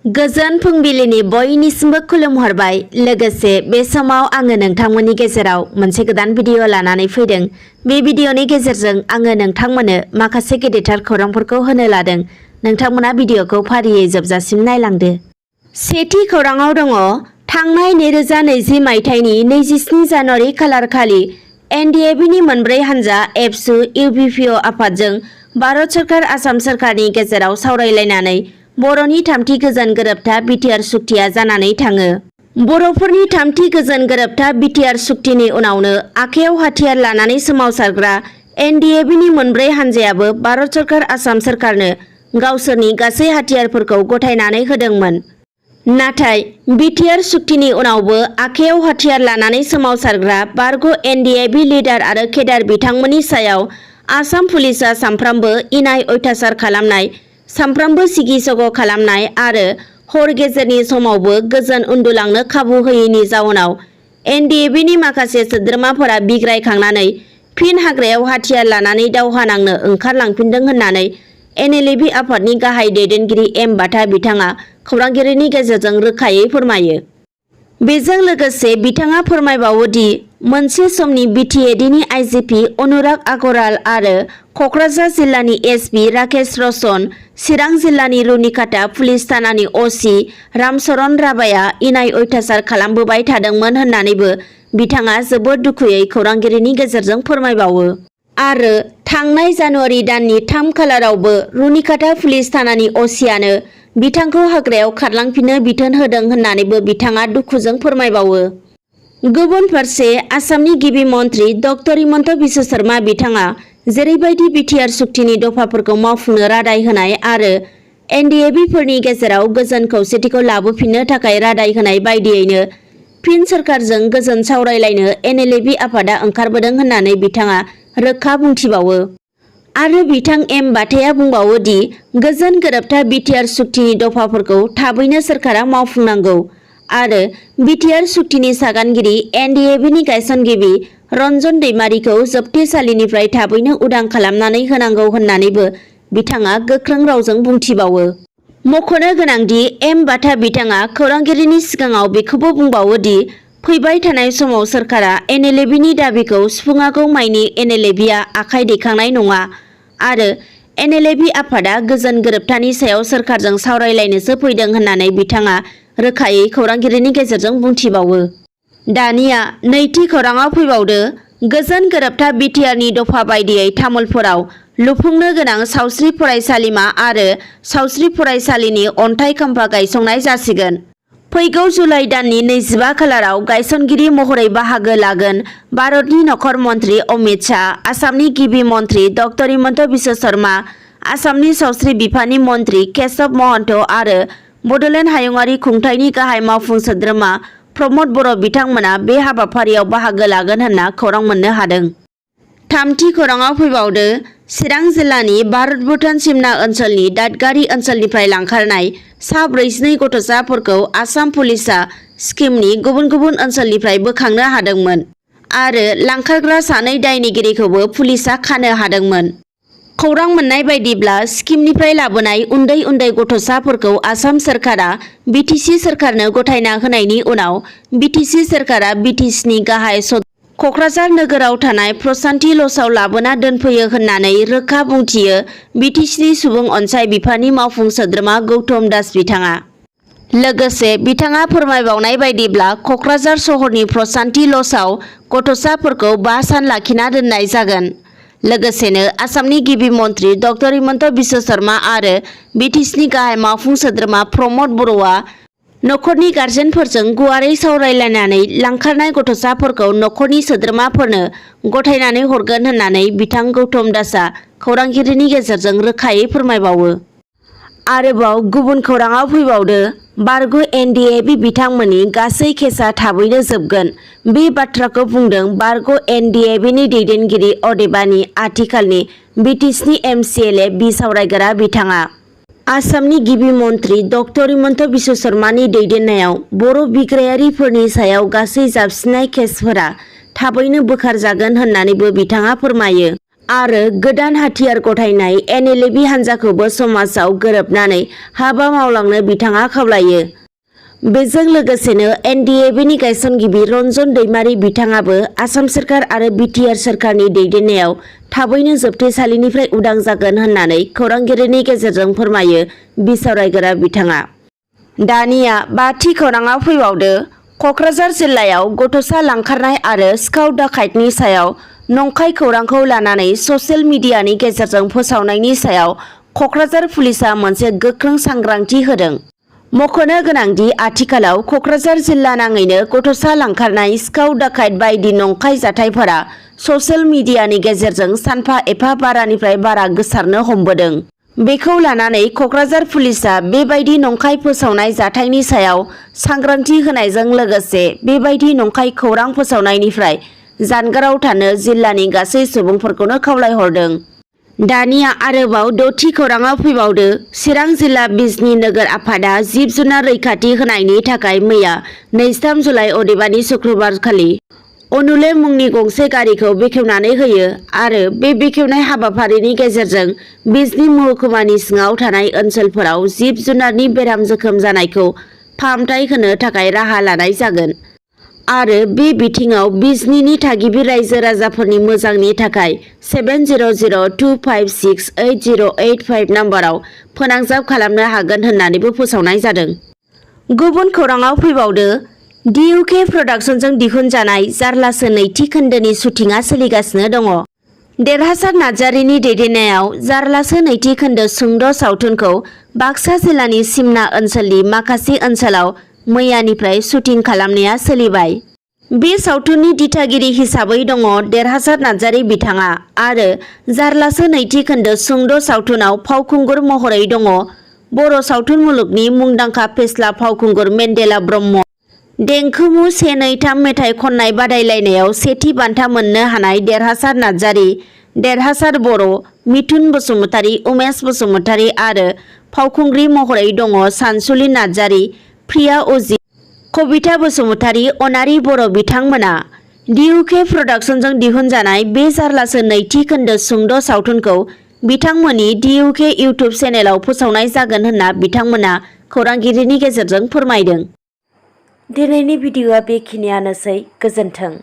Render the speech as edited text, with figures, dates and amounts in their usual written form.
गोजोन फुंबिलिनि बयनिसिमबो खुलुमहरबाय। लोगोसे बे समाव आङो नोंथांमोननि गेजेराव मोनसे गोदान भिडिअ लानानै फैदों। बे भिडिअनि गेजेरजों आङो नोंथांमोननो माखासे गेदेरथार खौरांफोरखौ होनो लादों। नोंथांमोना भिडिअखौ फारियै जोबजासिम नायलांदो। सेथि खौराङाव दङ थांनाय 2020 मायथाइनि 27 जानुवारि खालारखालि एनडिएबिनि मोनब्रै हानजा एबसु इउपिपिअ आफादजों भारत सरकार आसाम सरकारनि गेजेराव सावरायलायनानै बर'नि थामथि गोजोन गोरोबथा बिटिआर सुक्तिया जानानै थाङो। बर'फोरनि थामथि गोजोन गोरोबथा बिटिआर सुक्तिनि उनावनो आखायाव हाथियार लानानै सोमावसारग्रा एनडिएबिनि मोनब्रै हानजायाबो भारत सरकार आसाम सरकारनो गावसोरनि गासै हाथियारफोरखौ गथायनानै होदोंमोन। नाथाय बिटिआर सुक्तिनि उनावबो आखायाव हाथियार लानानै सोमावसारग्रा बारग' एनडिएबि लिडार आरो केडार बिथांमोननि सायाव आसाम पुलिसआ सामफ्रामबो इनाय अयथासार खालामनाय, सामफ्रामबो सिगि सग' खालामनाय आरो हर गेजेरनि समावबो गोजोन उन्दुलांनो खाबु होयैनि जाउनाव एनडिएबिनि माखासे सोद्रोमाफोरा बिग्रायखांनानै फिन हाग्रायाव हाथियार लानानै दावहा नांनो ओंखारलांफिनदों होननानै एनएलएबि आफादनि गाहाय दैदेनगिरि एम बाथा बिथाङा खौरांगिरिनि गेजेरजों रोखायै फोरमायो। बेजों लोगोसे बिथाङा फोरमायबावो दि मोनसे समनि बिटिएडिनि आइजिपि अनुराग आगरवाल आरो क'क्राझार जिल्लानि एसपि राकेश रौशन, चिरां जिल्लानि रुनिकाटा पुलिस थानानि असि रामचरण राभाया इनाय अयथासार खालामबोबाय थादोंमोन होननानैबो बिथाङा जोबोद दुखुयै खौरांगिरिनि गेजेरजों फोरमायबावो। आरो थांनाय जानुवारि दाननि 3 खालारावबो रुनिकाटा पुलिस थानानि असियानो बिथांखौ हाग्रायाव खारलांफिननो बिथोन होदों होननानैबो बिथाङा दुखुजों फोरमायबावो। गुबुन फारसे आसामनि गिबि मन्त्रि डक्टर हिमन्त बिश्व शर्मा बिथाङा जेरैबायदि बिटिआर सुक्तिनि दफाफोरखौ मावफुंनो रादाय होनाय आरो एनडिएबिफोरनि गेजेराव गोजोन खौसेथिखौ लाबोफिननो थाखाय रादाय होनाय बायदियैनो फिन सोरखारजों गोजोन सावरायलायनो एनएलएबि आफादा ओंखारबोदों होननानै बिथाङा रोखा बुंथिबावो। आरो बिथां एम बाथाया बुंबावो दि गोजोन गोरोबथा बिटिआर सुक्तिनि दफाफोरखौ थाबैनो सोरखारा मावफुंनांगौ आरो बिटिआर सुक्तिनि सागानगिरि एनडिएबिनि गायसनगिरि रनजन दैमारिखौ जोबथेसालिनिफ्राय थाबैनो उदां खालामनानै होनांगौ होननानैबो बिथाङा गोख्रों रावजों बुंथिबावो। मख'नो गोनांदि एम बाथा बिथाङा खौरांगिरिनि सिगाङाव बेखौबो बुंबावो दि फैबाय थानाय समाव सोरखारा एनएलएबिनि दाबिखौ सुफुङागौ मानि एनएलएबिआ आखाइ दैखांनाय नङा आरो एनएलएबि आफादा गोजोन गोरोबथानि सायाव सोरखारजों सावरायलायनोसो फैदों होननानै बिथाङा रोखायै खौरांगिरिनि गेजेरजों बुंथिबावो। दानिया नैथि खौराङाव फैबावदो गोजोन गोरोबथा बिटिआरनि दफा बायदियै तामुलपुराव लुफुंनो गोनां सावस्रि फरायसालिमा आरो सावस्रि फरायसालिनि अन्थाइ खाम्फा गायसंनाय जासिगोन। फैगौ जुलाइ दाननि 25 खालाराव गायसनगिरि महरै बाहागो लागोन भारतनि नखर मन्त्रि अमित शाह, आसामनि गिबि मन्त्रि डक्टर हिमन्त बिश्व शर्मा, आसामनि सावस्रि बिफाननि मन्त्रि केशव महन्त आरो बड'लेण्ड हायुंआरि खुंथायनि गाहाय मावफुं सोद्रोमा प्रमद बर' बिथांमोना बे हाबाफारियाव बाहागो लागोन होनना खौरां मोननो हादों। थामथि खौराङाव फैबावदो चिरां जिल्लानि भारत भुटान सिमना ओनसोलनि दादगारि ओनसोलनिफ्राय लांखारनाय सा 42 गथ'साफोरखौ आसाम पुलिसआ सिक्किमनि गुबुन गुबुन ओनसोलनिफ्राय बोखांनो हादोंमोन आरो लांखारग्रा सानै दायनिगिरिखौबो पुलिसआ खानो हादोंमोन। खौरां मोननाय बायदिब्ला सिक्किमनिफ्राय लाबोनाय उन्दै उन्दै गथ'साफोरखौ आसाम सोरखारा बिटिसि सोरखारनो गथायना होनायनि उनाव बिटिसि सोरखारा बिटिसिनि गाहाय क'क्राझार नोगोराव थानाय प्रसान्ति लजआव लाबोना दोनफैयो होननानै रोखा बुंथियो बिटिसिनि सुबुं अनसाय बिफाननि मावफुं सोद्रोमा गौतम दास बिथाङा। लोगोसे बिथाङा फोरमायबावनाय बायदिब्ला क'क्राझार सहरनि प्रसान्ति लजआव गथ'साफोरखौ 5 सान लाखिना दोननाय जागोन। लोगोसेनो आसामनि गिबि मन्त्रि डक्टर हिमन्त बिश्व शर्मा आरो बिटिसिनि गाहाय मावफुं सोद्रोमा प्रमद बर'आ नखरनि गार्जेनफोरजों गुवारै सावरायलायनानै लांखारनाय गथ'साफोरखौ नखरनि सोद्रोमाफोरनो गथायनानै हरगोन होननानै बिथां गौतम दासआ खौरांगिरिनि गेजेरजों रोखायै फोरमायबावो। आरोबाव गुबुन खौराङाव फैबावदो बारग' एनडिएबि बिथांमोननि गासै केसआ थाबैनो जोबगोन। बे बाथ्राखौ बुंदों बारग' एनडिएबिनि दैदेनगिरि अदेबानि आथिखालनि बिटिसिनि एमसिएलए बि सावरायग्रा बिथाङा। आसामनि गिबि मन्त्रि डक्टर हिमन्त बिश्व शर्मानि दैदेननायाव बर' बिग्रायारिफोरनि सायाव गासै जाबसिननाय केसफोरा थाबैनो बोखारजागोन होननानैबो बिथाङा फोरमायो। आरो गोदान हाथियार गथायनाय NLA हान्जाखौबो समाजाव गोरोबनानै हाबा मावलांनो बिथाङा खावलायो। बेजों लोगोसेनो NDABनि गायसनगिरि रनजन दैमारि बिथाङाबो आसाम सोरखार आरो BTR सोरखारनि दैदेननायाव थाबैनो जोबथेसालिनिफ्राय उदां जागोन होननानै खौरांगिरिनि गेजेरजों फोरमायो सावरायग्रा बिथाङा। दानिया बाथि खौराङाव फैबावदो। क'क्राझार जिल्लायाव गथ'सा लांखारनाय आरो सिखाव दाखायतनि सायाव नंखाय खौरांखौ लानानै ससियेल मिडियानि गेजेरजों फोसावनायनि सायाव क'क्राझार पुलिसआ मोनसे गोख्रों सांग्रांथि होदों। मख'नो गोनांदि आथिखालाव क'क्राझार जिल्ला नाङैनो गथ'सा लांखारनाय, सिखाव दाखायत बायदि नंखाय जाथायफोरा ससियेल मिडियानि गेजेरजों सानफा एफा बारानिफ्राय बारा गोसारनो हमबोदों। बेखौ लानानै क'क्राझार पुलिसआ बेबायदि नंखाय फोसावनाय जाथायनि सायाव सांग्रांथि होनायजों लोगोसे बेबायदि नंखाय खौरां फोसावनायनिफ्राय जानगाराव थानो जिल्लानि गासै सुबुंफोरखौनो खावलायहरदों। दानिया आरोबाव द'थि खौराङाव फैबावदो। चिरां जिल्ला बिजनि नोगोर आफादा जिब जुनार रैखाथि होनायनि थाखाय मैया 23 जुलाइ अदेबानि शुक्रबारखालि अनुले मुंनि गंसे गारिखौ बेखेवनानै होयो आरो बे बेखेवनाय हाबाफारिनि गेजेरजों बिजनि महकुमानि सिङाव थानाय ओनसोलफोराव जिब जुनारनि बेराम जोखोम जानायखौ फाहामथाय होनो थाखाय राहा लानाय जागोन आरो बे बिथिङाव बिजनीनि थागिबि रायजो राजाफोरनि मोजांनि थाखाय 7002568085 नाम्बाराव फोनांजाब खालामनो हागोन होननानैबो फोसावनाय जादों। गुबुन खौराङाव फैबावदो। DUK प्रडाक्शनजों दिहुनजानाय जारलासो नैथि खोन्दोनि शुटिंआ सोलिगासिनो दङ। देरहासार नार्जारिनि दैदेननायाव जारलासो नैथि खोन्दो सुंद' सावथुनखौ बाक्सा जिल्लानि सिमना ओनसोलनि माखासे ओनसोलाव मैयानिफ्राय शुटिं खालामनाया सोलिबाय। बे सावथुननि दिथागिरि हिसाबै दङ देरहासार नार्जारि बिथाङा आरो जारलासो नैथि खोन्दो सुंद' सावथुनाव फावखुंगुर महरै दङ बर' सावथुन मुलुगनि मुंदांखा फेस्ला फावखुंगुर मेन्देला ब्रह्म। देंखोमु 1-2-3 मेथाइ खननाय बादायलायनायाव सेथि बान्था मोननो हानाय देरहासार नार्जारि, देरहासार बर', मिथुन बसुमतारी, उमेश बसुमतारी आरो फावखुंग्रि महरै दङ सानसुलि नार्जारि, प्रिया अजित, कबिता बसुमतारी, अनारि बर' बिथांमोना। DUK प्रडाक्शनजों दिहुनजानाय बे जारलासो नैथि खोन्दो सुंद' सावथुनखौ बिथांमोननि DUK इउटुब चेनेलाव फोसावनाय जागोन होनना बिथांमोना खौरांगिरिनि गेजेरजों फोरमायदों। दिनैनि भिडिअ'आ बेखिनियानोसै। गोजोन्थों।